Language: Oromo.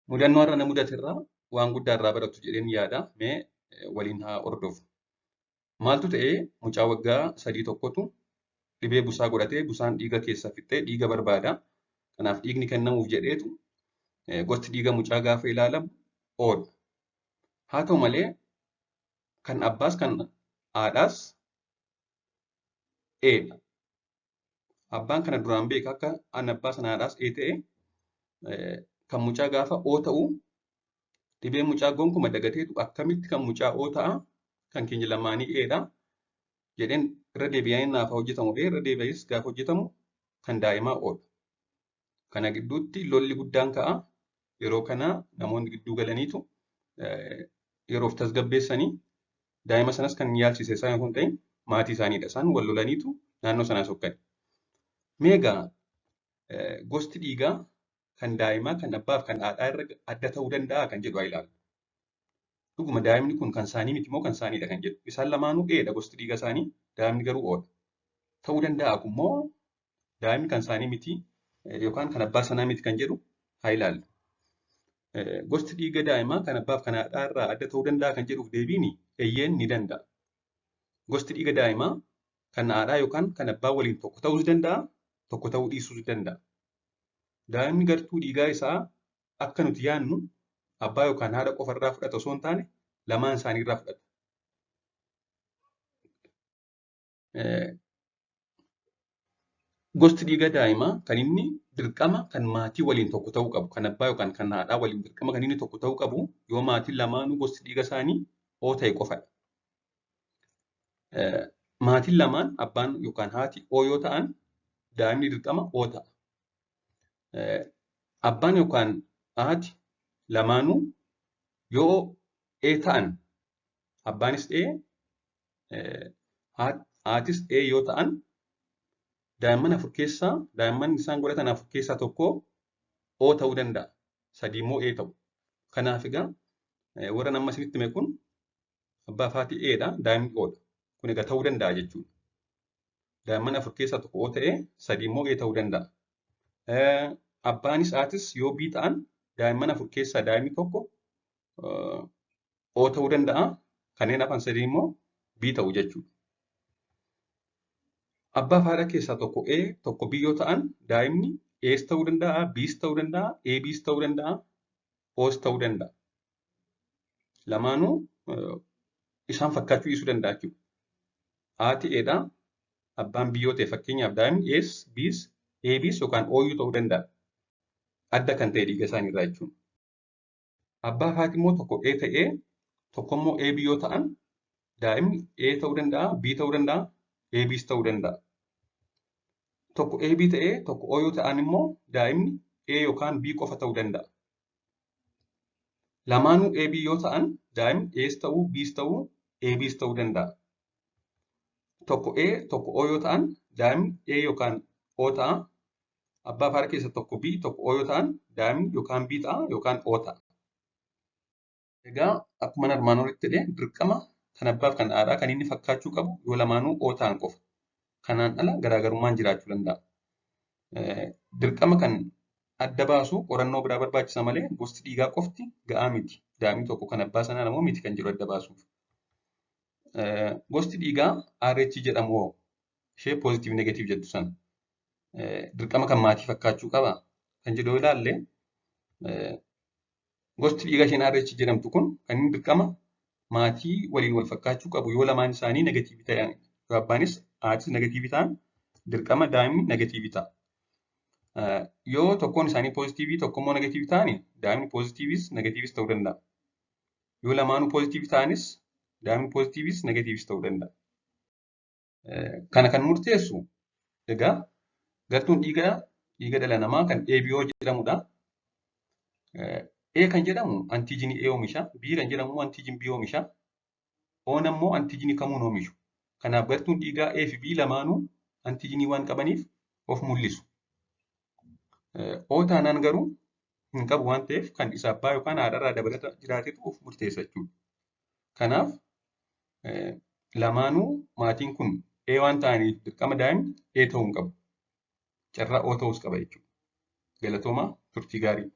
Mudannoo har'a na mudate irraa waan guddaa irraa baratu jedheen yaada. Mee waliin haa hordofnu. Maaltu ta'ee mucaa waggaa 3 tokkotu dhibee busaa godhatee busaan dhiiga keessa fixxee dhiiga barbaada. Kanaaf dhiigni kennamuuf jedheetu gosti dhiiga mucaa gaafa ilaalamu O'dha. Haa ta'u malee kan abbaas kan haadhaas A'dha. Abbaan kana duraan beeka akka an abbaa sana haadhaas A ta'e kan mucaa gaafa O ta'u dhibee mucaa gonkuma dagateetu akkamitti kan mucaa O ta'a kan keenya lamaanii A'dha jedheen irra deebi'anii naaf hojjetamu irra deebi'es gaafa hojjetamu kan daa'imaa O'dha. Kana gidduutti lolli guddaan ka'a. Yeroo kana namoonni gidduu galaniitu yeroof tasgabbeessanii daa'ima sanas kan yaalchise isaan osoo hin ta'in maatii isaaniidha. Isaan wal lolaniitu naannoo sanaa sokkan. Mee egaa gosti dhiigaa kan daa'imaa kan abbaaf kan haadhaa irra adda ta'uu danda'a kan jedhu haa ilaallu. Dhuguma daa'imni kun kan isaanii miti moo kan isaaniidha kan jedhu. Isaan lamaanuu A'dha gosti dhiiga isaanii, daa'imni garuu O'dha. Ta'uu danda'a kun moo daa'imni kan isaanii miti yookaan kan abbaa sanaa miti kan jedhu haa ilaallu. Gosti dhiiga daa'imaa kan abbaaf kan haadhaa irraa adda ta'uu danda'a kan jedhuuf deebiin eeyyeen ni danda'a. Gosti dhiiga daa'imaa kan haadhaa yookaan kan abbaa waliin tokko ta'uus danda'a, tokko ta'uu dhiisuus danda'a. Daa'imni gartuu dhiigaa isaa akka nuti yaadnu abbaa yookaan haadha qofa irraa fudhata osoo hin taane lamaan isaanii irraa fudhata. Gosti dhiiga daa'imaa kan inni dirqama kan maatii waliin tokko ta'uu qabu, kan abbaa yookaan kan haadhaa waliin dirqama kan inni tokko ta'uu qabu yoo maatiin lamaanuu gosti dhiiga isaanii O ta'e qofadha. Maatiin lamaan abbaan yookaan haati O yoo ta'an daa'imni dirqama O ta'a. Abbaan yookaan haati lamaanuu yoo A ta'an abbaanis A haatis A yoo ta'an daa'imman 4 keessaa daa'imman isaan godhatan 4 keessaa tokko O ta'uu danda'a. 3 immoo A ta'u. Kanaaf egaa warra amma isinitti hime kun abbaa fi haati A'dha, daa'imni O'dha. Kun egaa ta'uu danda'a jechuudha. Daa'imman 4 keessaa tokko O ta'ee 3 immoo A ta'uu danda'a. Abbaanis haatis yoo B ta'an daa'imman 4 keessaa daa'imni tokko O ta'uu danda'a. Kanneen hafan 3 immoo B ta'u jechuudha. Abbaa fi haadha keessaa tokko A tokko B yoo ta'an daa'imni A's ta'uu danda'a, B's ta'uu danda'a, AB's ta'uu danda'a, O's ta'uu danda'a. Lamaanuu isaan fakkaachuu dhiisuu danda'a jechuudha. Haati A'dha, abbaan B yoo ta'e fakkeenyaaf daa'imni A's, B's, AB's yookaan OU ta'uu danda'a. Adda kan ta'e dhiiga isaanii irraa jechuudha. Abbaa fi haati immoo tokko A ta'ee tokko immoo AB yoo ta'an daa'imni A ta'uu danda'a, B ta'uu danda'a, AB's ta'uu danda'a. Tokko AB ta'ee tokko O yoo ta'an immoo daa'imni A yookaan B qofa ta'uu danda'a. Lamaanuu AB yoo ta'an daa'imni A's ta'uu, B's ta'uu, AB's ta'uu danda'a. Tokko A tokko O yoo ta'an daa'imni A yookaan O ta'a. Abbaa fi haadha keessaa tokko B tokko O yoo ta'an daa'imni yookaan B ta'a yookaan O ta'a. Egaa akkuma armaan olitti jedhe dirqama kan abbaaf kan haadhaa kan inni fakkaachuu qabu yoo lamaanuu O ta'an qofa. Kanaan ala garaagarummaan jiraachuu danda'a. Dirqama kan adda baasu qorannoo biraa barbaachisa malee gosti dhiigaa qofti ga'aa miti. Daa'imni tokko kan abbaa sanaa moo miti kan jedhu adda baasuuf. Gosti dhiigaa RH jedhamu hoo ishee poozitiiv negatiiv jettu sana dirqama kan maatii fakkaachuu qaba kan jedhu yoo ilaalle gosti dhiigaa isheen RH jedhamtu kun kan inni dirqama maatii waliin wal fakkaachuu qabu yoo lamaan isaanii negatiivii ta'an yoo abbaanis haatis negatiivii ta'an dirqama daa'imni negatiivii ta'a. Yoo tokkoon isaanii poozitiivii tokko immoo negatiivii ta'an daa'imni poozitiivis negatiivis ta'uu danda'a. Yoo lamaanuu poozitiivii ta'anis daa'imni poozitiivis negatiivis ta'uu danda'a. Kana kan murteessu egaa gartuun dhiigaa dhiiga dhala namaa kan ABO jedhamudha. A kan jedhamu antiijinii A oomisha, B kan jedhamu immoo antiijin B oomisha, O'n ammoo antiijinii kamuun oomishu. Kanaaf gartuun dhiigaa A fi B lamaanuu antiijinii waan qabaniif of mul'isu. O taanaan garuu hin qabu waan ta'eef kan isa abbaa yookaan haadharraa dabalata jiraatetu of murteessa jechuudha. Kanaaf lamaanuu maatiin kun A waan ta'aniif dirqama daa'imni A ta'uu hin qabu. Carraa O ta'uus qaba jechuudha. Galatoomaa turtii gaarii.